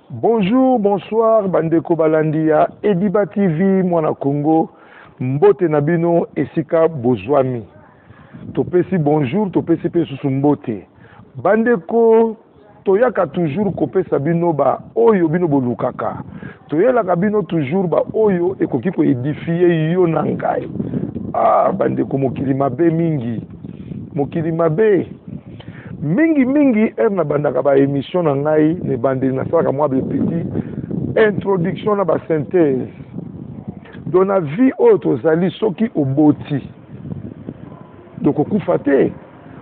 Bonjour, bonsoir, bandeko balandi ya Ediba TV mwana Congo, mbote na bino esika bozwami. Topesi bonjour, topesi pe susu mbote. Bandeko toyaka toujours kopesa bino ba oyo bino bolukaka. Toyelaka bino toujours ba oyo ekoki ko edifier yo na ngai. Ah, bandeko mokili mabe mingi. Mokili mabe. Mingi mingi heure nabandaka ba emission na ngai na ebandeli nasalaka mwa ba petit introduction na ba synthèse. Donc na vie oyo tozali soki oboti donc okufa te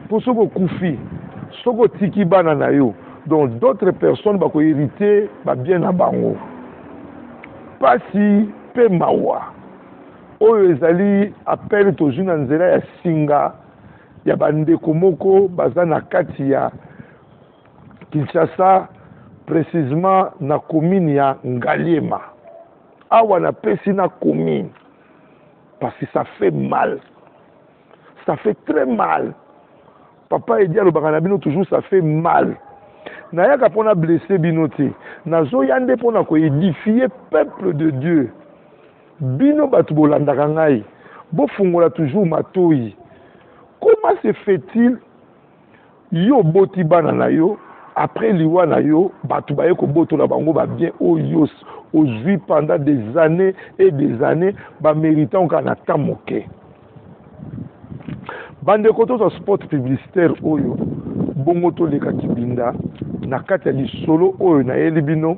mpo soki okufi soki otiki bana na yo donc d'autres personnes bako hériter ba bien na bango. Pasi mpe mawa oyo ezali appel tozwi na nzela ya singa ya ba ndeko moko baza na kati ya Kinshasa precisement na commune ya Ngaliema. Awa na pesi na commune parce que ça fait mal. Ça fait très mal. Papa Edi alobaka na bino toujours ça fait mal. Nayaka pona blesser bino te. Nazoya nde pona ko edifier peuple de Dieu. Bino batu bolandaka ngai bofungola toujours matoyi comment se fait-il yo oboti bana na yo après liwa na yo batu baye kobotola bango ba bien oyo ozui pendant des années et des années ba meritant kaka na temps moke. Bandeko tozwa spot publicitaire oyo bongo toleka kibinda na kati ya lisolo oyo nayeli bino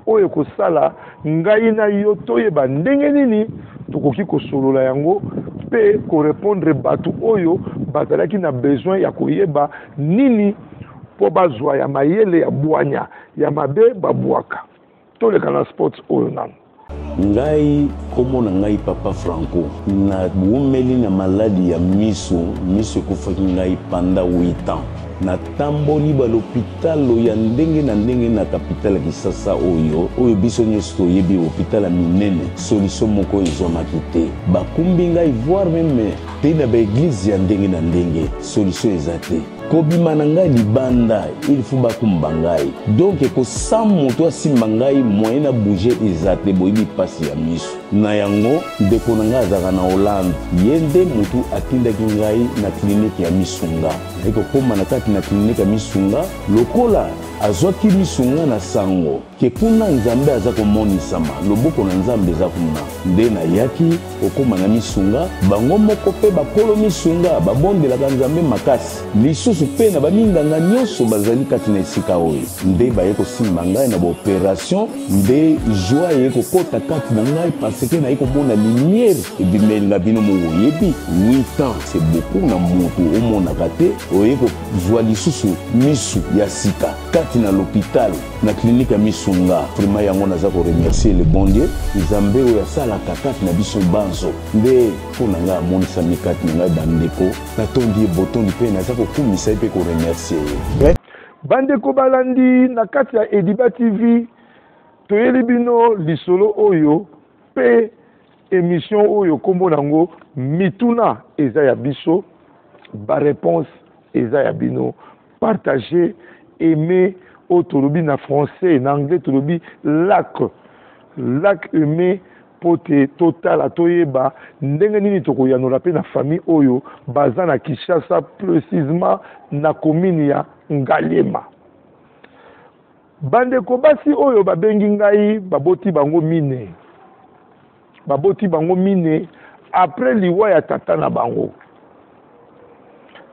oyo ekosala ngai na yo toyeba ndenge nini tokoki kosolola yango mpe korepondre bato oyo bazalaki na besoin ya koyeba nini mpo bazwa ya mayele ya bwanya ya mabe babwaka. Toleka na spot oyo nanu. Ngai kombo na ngai papa Franco na wumeli na maladi ya miso, miso ekufaki ngai panda 8 ans. Na tamboli ba lopitalo ya ndenge na ndenge na capitale ya Kisasa oyo, oyo biso nionso toyebi hopital ya minene, solution moko ezwamaki te. Bakumbi ngai voir meme pe na ba eglise ya ndenge na ndenge, solution eza te. Kobima na ngai libanda il faut bakumba ngai donc ko sans moto asimba ngai moyen na bouger eza te boyebi pasi ya misu na yango ndeko na ngai azalaka na Hollande ye nde mutu atindaki ngai na clinique ya misunga naye kokoma na kati na clinique ya misunga lokola azwaki misunga na sango ke kuna Nzambe aza komonisama loboko na Nzambe eza kuna nde nayaki Kokoma na misunga, bango moko mpe bakolo misunga babondelaka Nzambe makasi. Lisusu mpe na baminganga nyonso bazali kati na esika oyo nde baye kosimba ngai na ba operation, nde joie eye kokota kati na ngai parce que naye komona lumière ebimeli nga. Bino moko boyebi, huit ans c'est beaucoup na mutu omonaka te, oye kozua lisusu misu ya sika kati na l'hopital. Na clinique ya misunga vraiment yango naza ko remercier le bon Dieu nzambe oyo asalaka kati na biso banso nde mpo na ngai amonisami kati na ngai bandeko natondi ye botondi mpe naza kokumisa ye mpe ko remercier ye. Bandeko balandi na kati ya Ediba TV toyeli bino lisolo oyo pe emission oyo kombo nango mituna eza ya biso ba reponse eza ya bino Partager, aimer oyo tolobi na français, na anglais tolobi like, like, aimer mpo te totala toyeba ndenge nini tokoyanola mpe na famille oyo baza na Kinshasa precisement na commune ya Ngaliema. Bandeko basi oyo babengi ngai baboti bango mine, baboti bango mine après liwa ya tata na bango.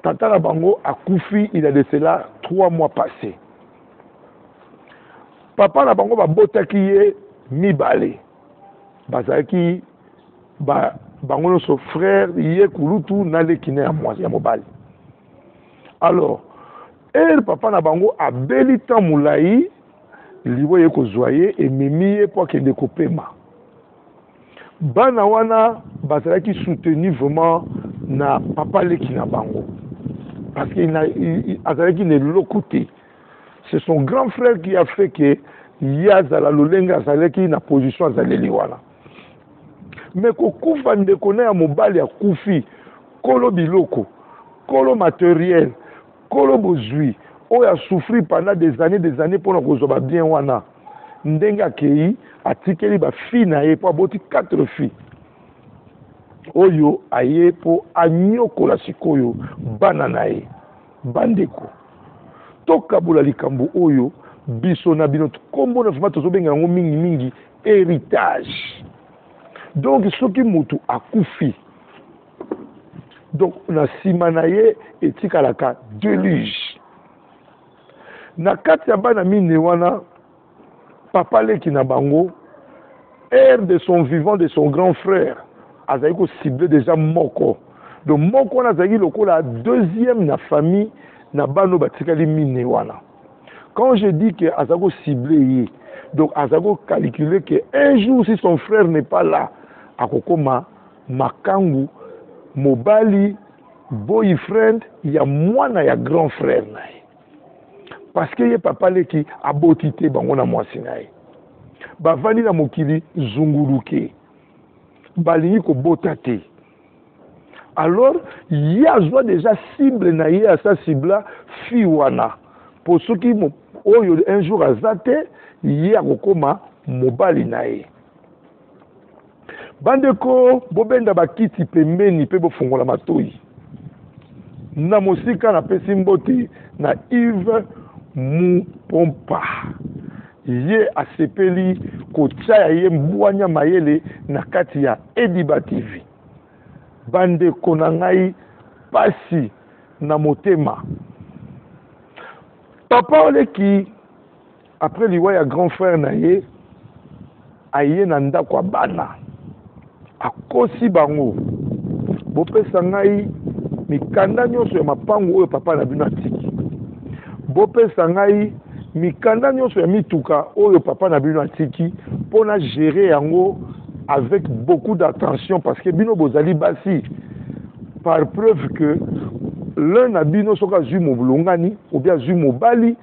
Tata na bango akufi il y a de cela 3 mois passé. Papa na bango babotaki ye mibale, bazalaki ba bango nyonso frère, ye kulutu na leki na ya mwasi ya mobali. Alors ere papa na bango abeli temps molayi, liwa eye kozwa ye, ememi ye mpo akende kopema. Bana wana bazalaki soutenu vraiment na papa leki na bango parce que azalaki na eloko te. C'est son grand frère qui a fait que ye azala lolenge azalaki na position azaleli wana. Mais kokufa ndeko na ya mobali akufi, kolo biloko, kolo materiel, kolo bozwi, oyo a souffrir pendant des années des années pona kozwa ba bien wana. Ndenge akei, atikeli ba filles na ye, mpo aboti 4 filles. Oyo aye mpo anyokola sikoyo bana na ye. Bandeko, tokabola likambo oyo biso na bino. Kombo na vraiment tozobenga yango mingi mingi héritage. Donc soki mutu akufi, donc na nsima na ye etikalaka déluge. Na kati ya bana mine wana, papa leki na bango, air de son vivant de son grand frère, azali kocible déjà moko. Donc moko wana azalaki lokola deuxième na famille na bano batikali mine wana. Quand je dis que azali kocible ye, donc azali kocalculer que un jour, si son frère n'est pas là, akokoma makangu, mobali, boyfriend ya mwana ya grand frère na ye, parce que ye papa leki aboti te. Bango na mwasi na ye bavandi na mokili zunguluke, balingi kobota te. Alors ye azwa déjà cible na ye, asa cibla fille wana, mpo soki oyo un jour aza te, ye akokóma mobali na ye. Bandeko, bobenda bakiti pembeni mpe bofungola matoi na mosika. Napesi mbote na Yves Mupompa, ye asepeli kotia ya ye mbwanya mayele na kati ya Ediba TV. Bandeko na ngai, pasi na motema. Papa oleki, après liwa ya grand frère na ye, aye na ndako ya bana, akosi bango: "Bopesa ngai mikanda nyonso ya mapangu oyo papa na bino atiki, bopesa ngai mikanda nyonso ya mituka oyo papa na bino atiki, mpo na gérer yango avec beaucoup d'attention, parce que bino bozali basi. Par preuve que l'un na bino, soki azwi molongani ou bien azwi mobali,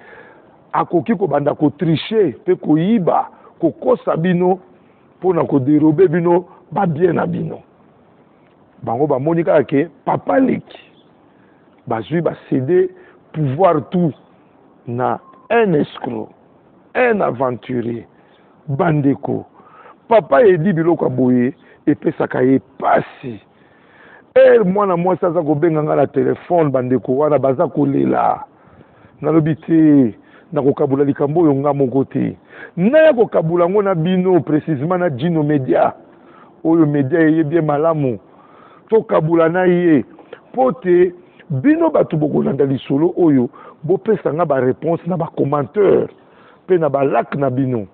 akoki kobanda kotricher mpe koyiba, kokosa bino mpona kodérober bino babiens na bino." Bango bamoni kaka ke papa leki bazwi, bacéder pouvoir tout na un escroc, un aventurier. Bandeko, papa edi biloko ya boye epesaka ye pasi. Ere mwana mwasi aza kobenga nga na telefone, bandeko wana baza kolela. Nalobi te, nakokabula likambo oyo nga moko te, naya kokabula yango na bino, précisement na Gino Media. Oyo media eyebi ye malamu, tokabula na ye mpo te bino bato bokolanda lisolo oyo, bopesa nga baréponse na bacommentaire mpe na balike na bino.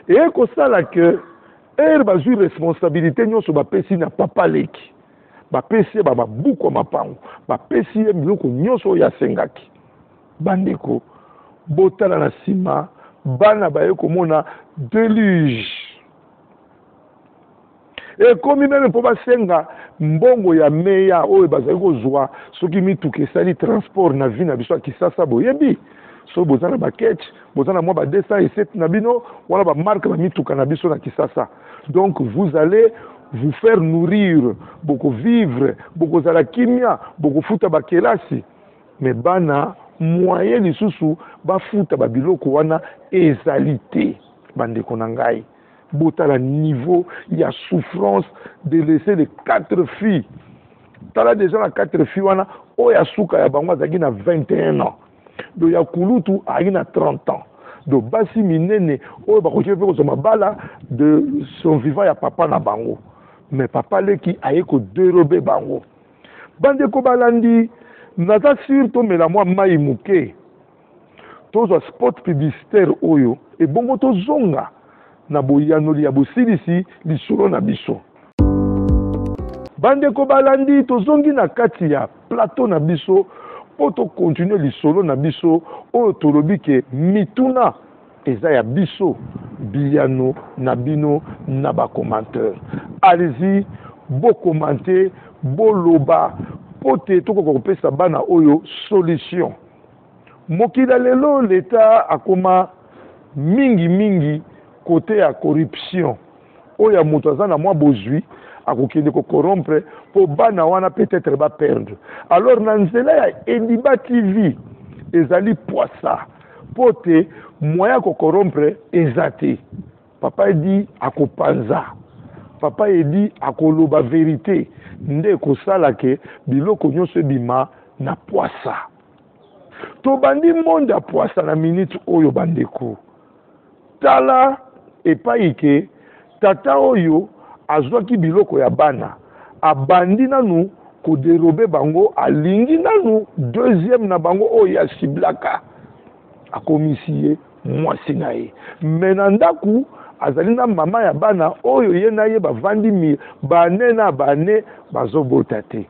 Eye kosala ke ere bazwi responsabilité nyonso, bapesi na papa leki, bapesi ye bamabuku ya mapango, bapesi ye biloko nyonso oyo asengaki. Bandeko, botala na nsima, bana baye komona déluge ekomi. Même mpo basenga mbongo ya meya oyo bazali kozwa soki mituka esali transport na vie na biso ya Kisasa, boyebi, soki boza na baketch, boza na mwa ba 207 na bino wana, bamarque bamituka na biso na Kisasa. Donc vous allez vous faire nourrir, bokovivre, bokozala kimia, bokofuta bakelasi. Mais bana, moyen lisusu bafuta babiloko wana ezali te. Bandeko na ngai, botala niveau ya souffrance de laisser les quatre filles. Tala déjà na quatre filles wana, oyo asuka ya bango azalaki na 21 ans, donc ya kulutu azalaki na 30 ans. Donc basi minene oyo bakoki mpe kozwa mabala de son vivant ya papa na bango, mais papa leki aye kodérober bango. Bandeko balandi, naza sûr, tomela mwa mai moke, tozwa spot publicitaire oyo, ebongo tozonga na boyanoli ya bosilisi lisolo na biso. Bandeko balandi, tozongi na kati ya plateau na biso mpo tocontinuer lisolo na biso oyo tolobi ke mituna eza ya biso, biyano na bino na bacommentaire. Allez-y, bocommenter, boloba mpo te tokoka kopesa bana oyo solution. Mokili ya lelo, leta akoma mingimingi kote ya corruption. Oyo ya moto aza na mwa bozwi akokende kocorrompre mpo bana wana peut-être baperdre. Alors na nzela ya Ediba TV ezali poisa. mpo te moyen ya kokorompre eza te. Papa Edi akopanza, Papa Edi akoloba verite nde ekosala ke biloko nyonso ebima na pwasa. Tobandi monde ya pwasa na minute oyo bandeko. Tala epai ke tata oyo azwaki biloko ya bana abandi nanu ko derober bango, alingi nanu deuxième na bango oyo ye asiblaka akomisi ye mwasi na ye, mais na ndaku azali na mama ya bana oyo ye na ye bavandi mi bane na bane bazobota te.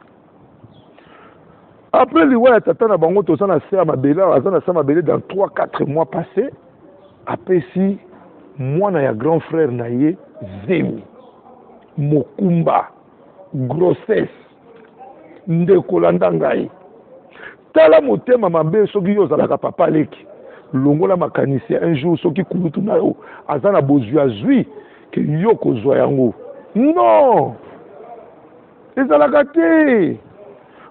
Après liwa ya tata na bango, toza na se ya mabele awa, aza na se ya mabele dans 3 4 mois passé, apesi mwana ya grand frère na ye zemi, mokumba, grossesse. Ndeko landa ngai, tala motema mabe. Soki yo ozalaka papa leki, longola makanisi ya un jour soki kulutu na yo aza na bozwi, azwi ke yo kozwa yango. Non, ezalaka te.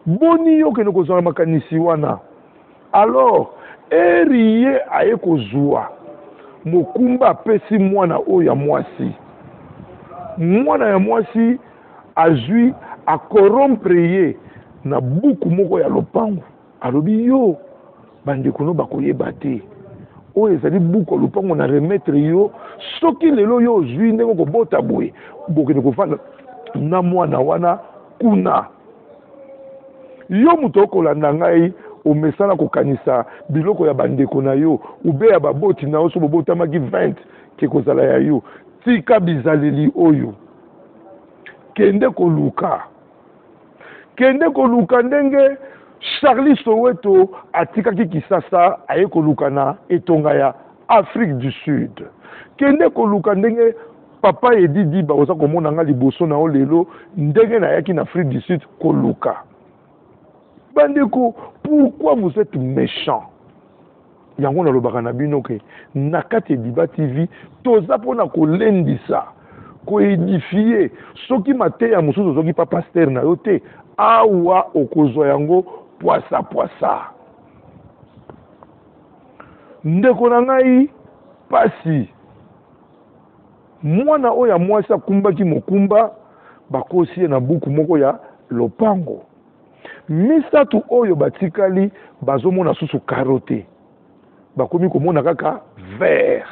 Boni yo okende kozwa na makanisi wana? Alors eri ye aye kozwa mokumba, apesi mwana oyo ya mwasi. Mwana ya mwasi azwi, akorompre ye na buku moko ya lopango. Alobi yo bandeko no bakoyeba te, oyo ezali buku ya lopango na remettre yo. Soki lelo yo ozwi ndenge okobota boye, bokende kofanda na mwana wana kuna. Yo moto okolanda ngai, omesana kokanisa biloko ya bandeko na yo ube ya baboti na yo, so bobotamaki 20 ke kozala ya yo. Tika bizaleli oyo, kende koluka, kende koluka ndenge Charlie Soweto atikaki Kisasa aye koluka na etonga ya Afrique du Sud. Kende koluka ndenge Papa Edi Diba oza komona nga liboso na yo lelo, ndenge nayaki na Afrique du Sud koluka. Bandeko, pourquoi vous êtes méchant? Yango nalobaka na bino ke na kati ya Ediba TV toza mpona kolendisa, koedifie. Soki mateya mosusu ozwaki pa pasteur na yo te, awa okozwa yango pwasa pwasa. Ndeko na ngai, pasi mwana oyo ya mwasi akumbaki mokumba, bakosi ye na buku moko ya lopango. Misato oyo batikali bazomona susu karo te, bakomi komona kaka vert.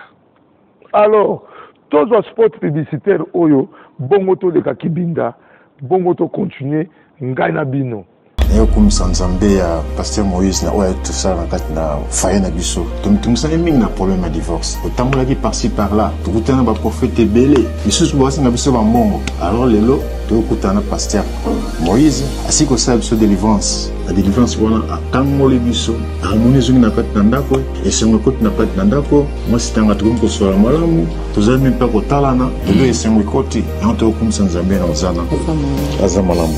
Alors tozwa spot publicitaire oyo, bongo toleka kibinda, bongo tocontinue ngai na bino. Naye kokumisa Nzambe ya Pasteur Moïse na oyo ayaki tosala na kati na foyer na biso. Tomitungisaki mingi na problème ya divorce. Totambolaki par-ci par-là, tokutana na ba prophètes ebele, misusu basenga biso ba mbongo. Alors lelo tokutana na Pasteur Moïse, asili kosala biso delivrance. Na delivrance wana akangoli biso, harmonie ezongi na kati na ndako, esengo ekoti na kati na ndako, mwasi tanga tokomi kosolola malamu, tozali mpe kotalana, lelo esengo ekoti, yango tokokumisa Nzambe na Ozana. Aza malamu.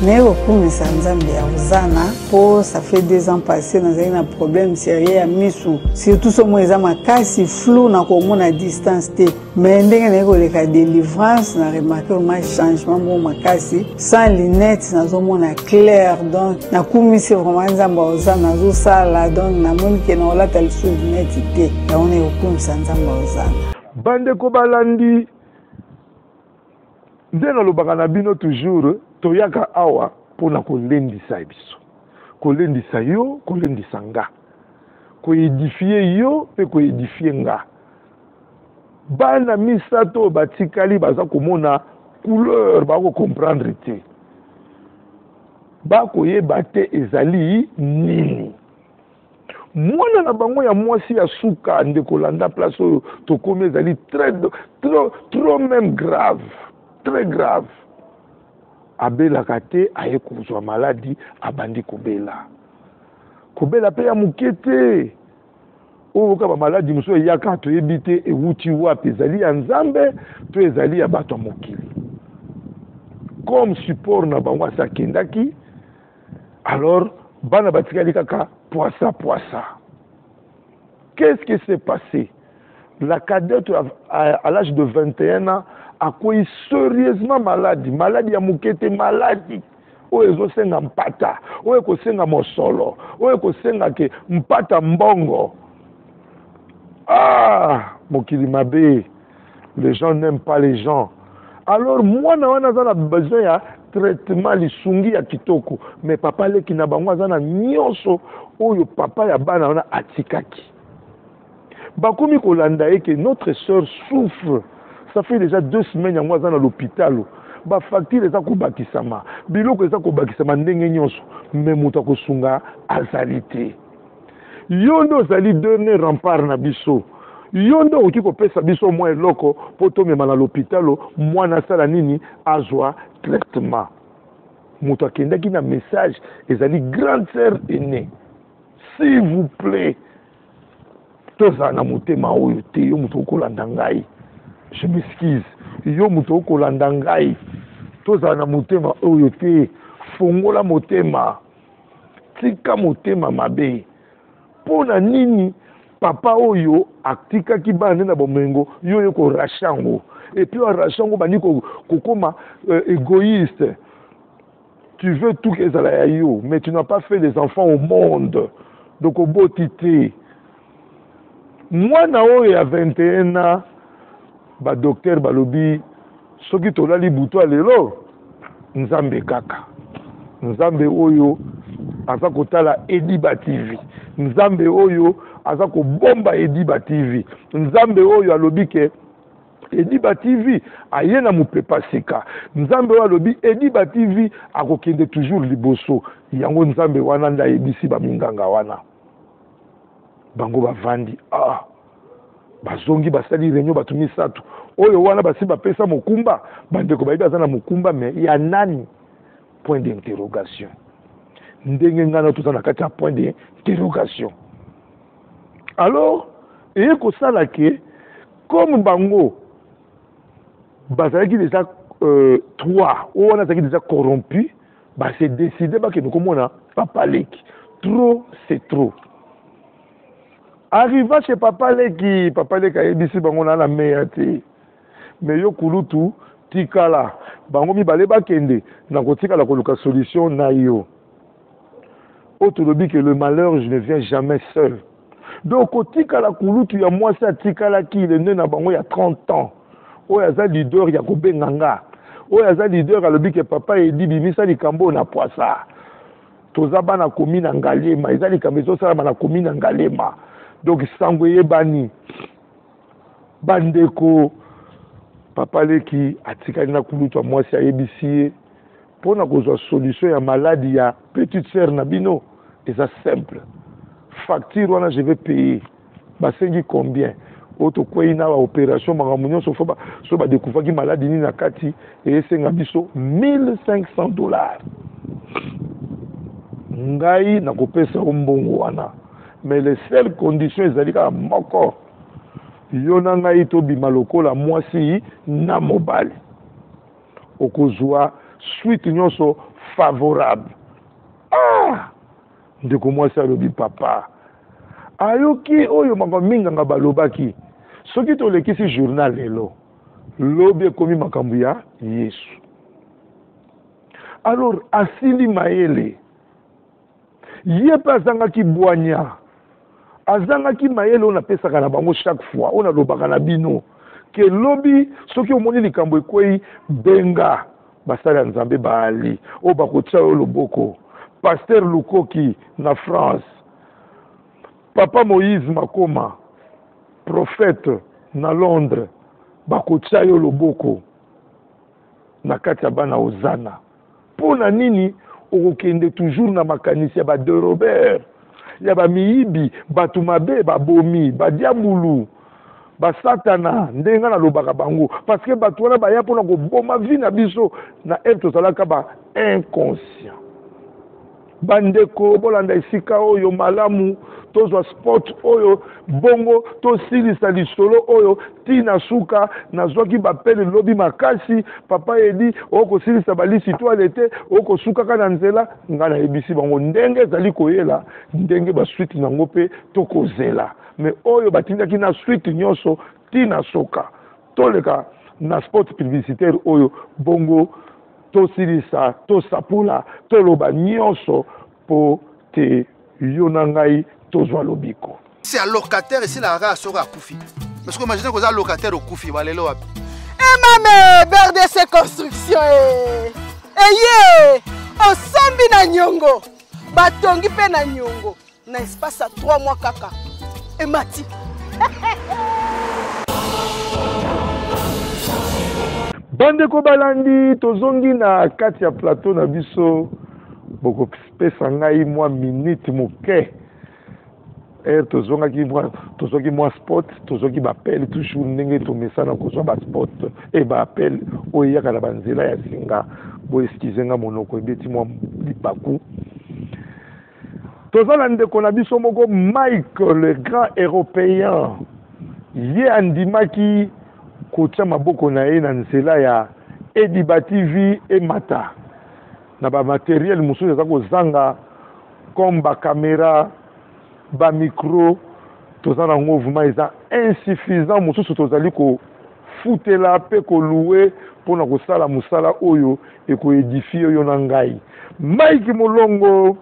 Naye kokumisa Nzambe ya Ozana mpo ça fait 2 ans passé nazali na problème sérieux ya misu, surtout somo eza makasi, flou na komona distance te. Mais ndenge naye koleka délivrance, na remarque vraiment changement moko makasi, sans lunette nazomona clair. Donc nakumisi vraiment Nzambe ya Ozana azosala. Donc namoni ke nakolata lisusu lunette te, yango naye kokumisa Nzambe ya Ozana. Bandeko balandi, nde nalobaka na bino toujours, toyaka awa mpona kolendisa biso, kolendisa yo, kolendisa nga, koedifie yo mpe koedifie nga. Bana misato oyo batikali baza komona couleur, bakokomprendre te, bakoyeba te ezali nini. Mwana na bango ya mwasi ya suka, ndeko landa place oyo tokomi, ezali très trop, trop même grave, très grave. Abelaka te, aye kozwa maladi, abandi kobela, kobela mpe ya moke te. Oyo kaka bamaladi mosusu eyaka, toyebi te ewuti wapi, ezali ya Nzambe to ezali ya bato ya mokili. Comme support na bango asi akendaki, alors bana batikali kaka poisa poisa. Qu'est-ce qui s'est passé? La cadette à l'âge de 21 ans akwei sérieusement maladi, maladi ya moke te, maladi oyo ezosenga mpata, oyo ekosenga mosolo, oyo ekosenga ke mpata mbongo. Ah mokili mabe les gens n'aiment pas les gens alors mwana wana aza na besoin ya traitement lisungi ya kitoko mais papa leki na bango aza na nyonso oyo papa ya bana wana atikaki bakomi kolanda ye ke notre sœur souffre ça fait déjà deux semaines yango aza na l'hôpital bafacture eza kobakisama biloko eza kobakisama ndenge nyonso me moto akosunga azali te Yo nde ozali dernier rempart na biso. Yo nde okoki kopesa biso mwa eloko mpo tomema na lopitalo mwana asala nini? Azwa traitement. Moto akendaki na message ezali grande sœur aînée. S'il vous plaît, tozala na motema oyo te. Yo moto okolanda ngai, je m'excuse, yo moto okolanda ngai, tozala na motema oyo te. Fongola motema. Tika motema mabe. Mpo na nini papa oyo atikaki bana nde na bomengo, yo oye ko racher yango? Et puis arracher yango obandi kokoma egoïste. Tu veux tout ezala ya yo, mais tu n'as pas fait des enfants au monde. Donc oboti te. Mwana oyo ya 21 ans, ba docteurs balobi soki tolali butu ya lelo, Nzambe kaka. Nzambe oyo aza kotala Ediba TV. Nzambe oyo aza kobomba Ediba TV. Nzambe oyo alobi ke Ediba TV aye na mopepa sika. Nzambe oyo alobi Ediba TV akokende toujours liboso. Yango Nzambe wana nde ayebisi ba minganga wana. Bango bavandi ah bazongi basali reunion bato misato oyo wana basi bapesa mokumba bandeko bayebi aza na mokumba me ya nani point d'interrogation ndenge ngai na toza na kati ya point d'interrogation alors eye kosala ke comme bango bazalaki deja euh, trois oyo wana azalaki deja corrompu ba se decider bakende komona papa leki trop c'est trop arriva chez papa leki papa leki ayebisi bango na na meya te me yo kulutu tikala bango mibale bakende na kotikala koluka solution na yo oyo tolobi ke le malheur je ne viens jamais seul donc kotikala kulutu ya mwasi atikalaki le nde na bango ya 30 ans oyo aza leader ya kobenga nga oyo aza leader alobi ke papa edi bimisa likambo oyo na pwasa toza bana komi na ngalema eza likambo ezosalama na komi na ngalema donc sango eyebani bandeko papa leki atikali na kulutu ya mwasi ayebisi ye mpo na kozwa solution ya maladi ya petite sœur na bino eza simple facture wana je vais payer basengi combien oyo tokwei na baopération makambo nyonso fo so badekouvraki maladi nini na kati esenga biso 1500 dollars ngai nakopesa yo mbongo wana mais les seules conditions ezali kaka moko yo na ngai tobima lokola mwasi na mobali okozwa suite nyonso favorable ah! Ndeko mwasi alobi, Papa ayoki oyo makambo minganga balobaki. Soki tolekisi journal lelo, lobi ekomi makambo ya Yesu. Alors asili mayele. Ye mpe azangaki bwanya. Azangaki mayele oyo napesaka na bango chaque fois, oyo nalobaka na bino ke lobi soki omoni likambo ekwei, benga basali ya Nzambe baali oyo bakotia yo loboko. Pasteur Lukoki na France, Papa Moïse Makoma, prophète na Londres, bakotia yo loboko na kati ya bana Hosanna. Mpo na nini okokende toujours na makanisi ya ba derobeurs, ya ba miyibi, bato mabe, babomi, ba diabulu, ba satana, ndenge ngai nalobaka bango, parce que bato wana baya mpo na koboma vie na biso na eve tozalaka ba inconscient. Bandeko bolanda esika oyo malamu, tozwa spot oyo bongo tosilisa lisolo oyo ti na suka. Nazwaki bapele lobi makasi, papa Edi okosilisa balisi toile te, okosukaka na nzela. Ngai nayebisi bango ndenge ezali koyela, ndenge basuite nango mpe tokozela, me oyo batindaki na suite nyonso ti na suka. Toleka na spot publicitaire oyo bongo tosilisa, tosapola, toloba nyonso mpo te yo na ngai tozwa lobiko. Ya locataire esilaka kaka soki akufi. Parce que imagine koza locataire okufi balelo wapi? Emame BRDC Construction e eye osombi na nyongo batongi mpe na nyongo na espace ya 3 mois kaka emati. Bandeko balandi, tozongi na kati ya plateau na biso. Bokopesa ngai mwa minute moke. Ere tozongaki mwa, tozwaki mwa spot, tozwaki baappel toujours ndenge tomesana kozwa baspot e baappel oyo eyaka na banzela ya singa. Boexcuse nga, monoko ebeti mwa libaku. Toza na ndeko na biso moko, Mike le grand européen. Ye andimaki kotia maboko na ye na nzela ya Ediba TV emata na bamateriel mosusu eza kozanga, comme bacaméra, bamicro. Toza nango vraiment eza insuffisant. Mosusu tozali kofutela mpe kolouer mpona kosala mosala oyo ekoédifier yo na ngai. Mike Molongo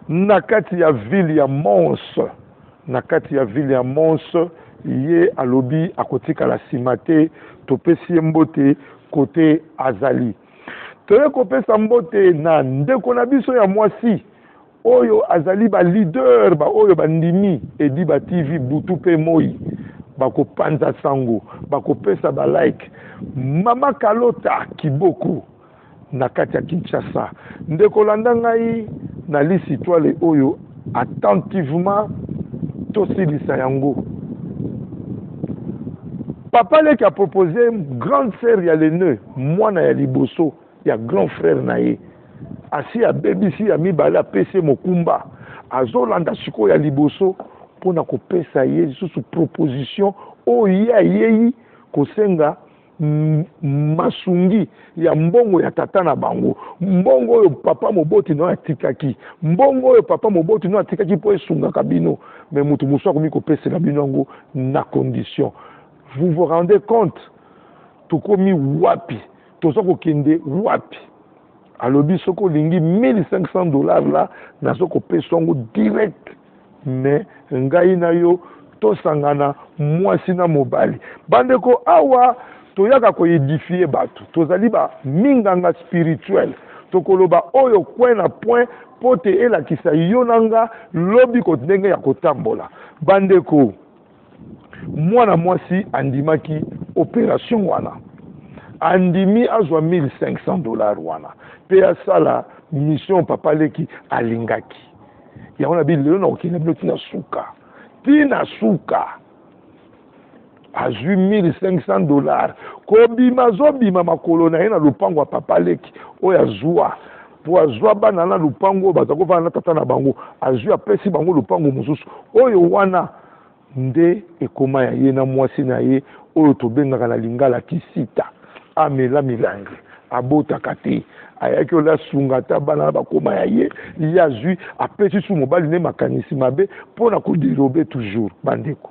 na kati ya ville ya Mons, na kati ya ville ya Mons, ye alobi akotikala nsima te. Topesi ye mbote kote azali. Toye kopesa mbote na ndeko na biso ya mwasi oyo azali baleader baoyo bandimi Ediba TV butu mpe moi, bakopanza sango, bakopesa balike, Mama Kalota Kiboko na kati ya Kinshasa. Ndeko, landa ngai na lisitwale oyo attentivement, tosilisa yango. Papa leki apropose grande sœur ya l'aîné, mwana ya liboso ya grand frère na ye. Asi abebisi ya mibale, apesi ye mokumba, azolanda sikoyo ya liboso mpona kopesa ye lisusu proposition oyo ye ayei kosenga masungi ya mbongo ya tata na bango, mbongo oyo papa moboti no atikaki, mbongo oyo papa moboti no atikaki mpo esungaka bino. Mais moto mosusu akomi kopesela bino yango na condition. Vous vous rendez compte tokomi wapi, toza kokende wapi? Alobi soki olingi 1500 $ la, naza kopesa yango direct, mais ngai na yo tosangana mwasi na mobali. Bandeko, awa toyaka koédifier bato, tozali baminganga spirituel. Tokoloba oyo point na point mpo te elakisa yo na nga lobi ko ndenge ya kotambola. Bandeko, mwana mwasi andimaki opération wana, andimi azwa 1500 $ wana mpe asala mission papa leki alingaki yango. Na bino lelo nakokende bino ntina suka, ntina suka. Azwi 1500 $, kobima azobima makolo na ye na lopango ya papa leki oyo azwa mpo azwa bana na lopango oyo baza kovanda na tata na bango. Azwi, apesi bango lopango mosusu oyo wana nde ekoma ya ye na mwasi na ye oyo tobengaka na lingala kisita. Amela milangi, abotaka te, ayaki oyo asunga ata bana na bakoma ya ye. Ye azwi, apesi su mobali nde makanisi mabe mpo na kodérober toujours. Bandeko,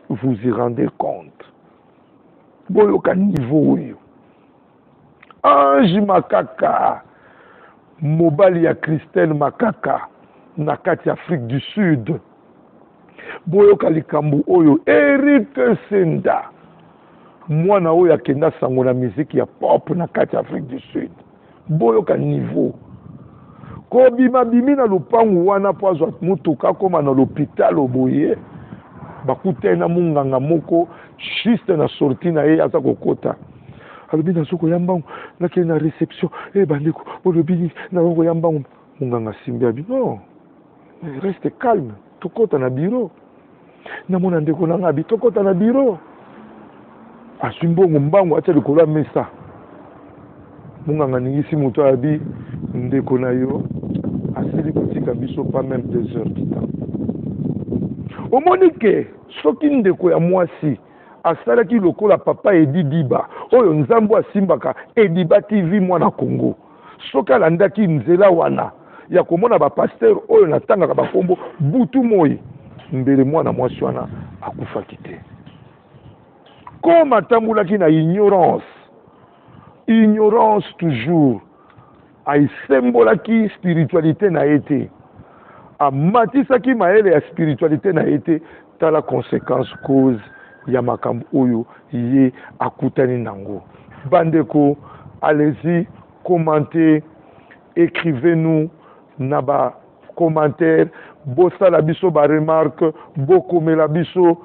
vous y rendez compte? Boyoka niveau oyo. Ange Makaka, mobali ya Christelle Makaka na kati ya Afrique du Sud, boyoka likambo oyo. Erik Senda, mwana oyo akenda sango na miziki ya pop na kati ya Afrique du Sud, boyoka niveau. Kobima bimi na lopangu wana mpo azwa motuka akóma na lopitalo boye, bakutani na monganga moko juste na sortie na ye. Aza kokota, alobi: "Nazo koya mbangu, nakende na réception." E bandeko, bolobi nini? "Nazo koya mbangu." Monganga asimbi, abi: "Non, reste calme, tokɔta na bureau, namona ndeko na nga." Abi: "Tokɔta na bureau." Azwi mbongo mbangu, atia likolo ya mesa. Monganga aningisi moto, abi: "Ndeko na yo asili kotika biso pas même 2 heures du temps." Omoni ke soki ndeko ya mwasi asalaki lokola papa Edi Diba oyo Nzambe asimbaka Ediba TV mwana Congo, soki alandaki nzela wana ya komona bapasteur oyo natangaka bakombo butu moi, mbele mwana mwasi wana akufaki te. Comme atambolaki na ignorance, ignorance toujours, asembolaki spiritualité na ye te. Amatisaki mayele ya spiritualite na ye te. Tala consequence, cause ya makambo oyo ye akutani nango. Bandeko, allez-y, commentez, ecrivez-nous na ba commentaires, bosala biso ba remarques, bokomela biso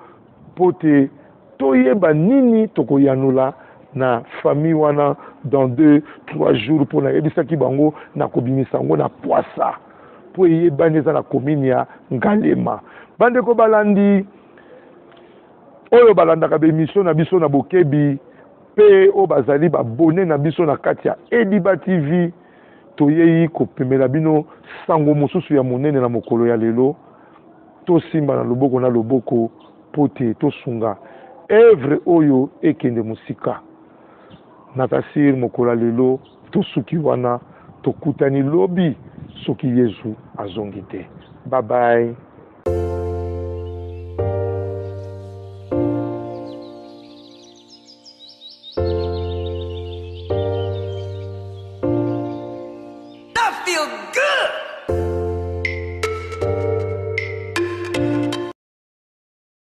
mpo te toyeba nini tokoyanola na famille wana dans 2 3 jours, mpo nayebisaki bango nakobimisa yango na pwasa mpo eyebani eza na commune ya Ngalema. Bandeko balandi oyo balandaka bemission na biso na bokebi mpe oyo bazali babone na biso na kati ya Ediba TV, toyei kopemela bino sango mosusu ya monene na mokolo ya lelo. Tosimba na loboko na loboko mpo te tosunga evre oyo ekende mosika. Naza sir mokolo ya lelo tosuki wana, tokutani lobi soki Yezu azongi te. Bye bye. That feel good.